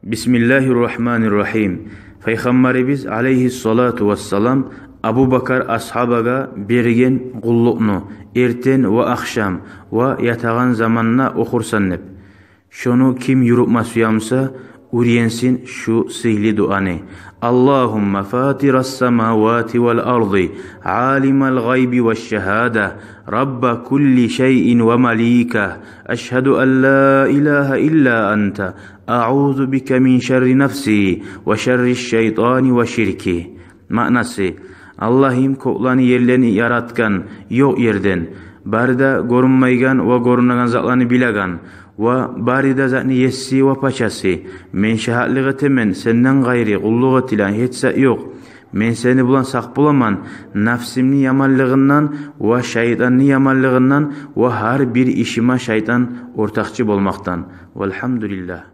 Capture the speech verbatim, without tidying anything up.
Бисмиллагьи ррагьмани ррагьим. Пайхаммарыбыз алайгьи ссалату вассалам Абубакар асгьабагъа берген къуллукъну эртен ва ахшам ва ятагъан заманда охурсан деп. Шону ким юрютме сюе буса, уьйренсин шу сыйлы дуаны. Аллагьумма фатирас самавати вал арди, алимал гъайби ваш шагьада, рабба кулли шайин ва малика, ашгьаду ан ла илагьа илла анта, аузу бика мин шарри нафси ва шарри шайтани ва ширки. Маънасы: Аллагьым, кёклени, ерлени яратгъан, ёкъ ерден, бары да гёрюнмейген ва гёрюнеген затланы билеген, ва бары да затны еси ва пачасы, мен шагьатлыкъ этемен, сенден къайры къуллукъ этилеген гьеч зат ёкъ. Мен сени булан сакъ боламан нафсимни яманлыгъындан ва шайтанны яманлыгъындан ва гьар бир ишиме шайтан ортакъчы болмакъдан. Валгьамдулиллагь.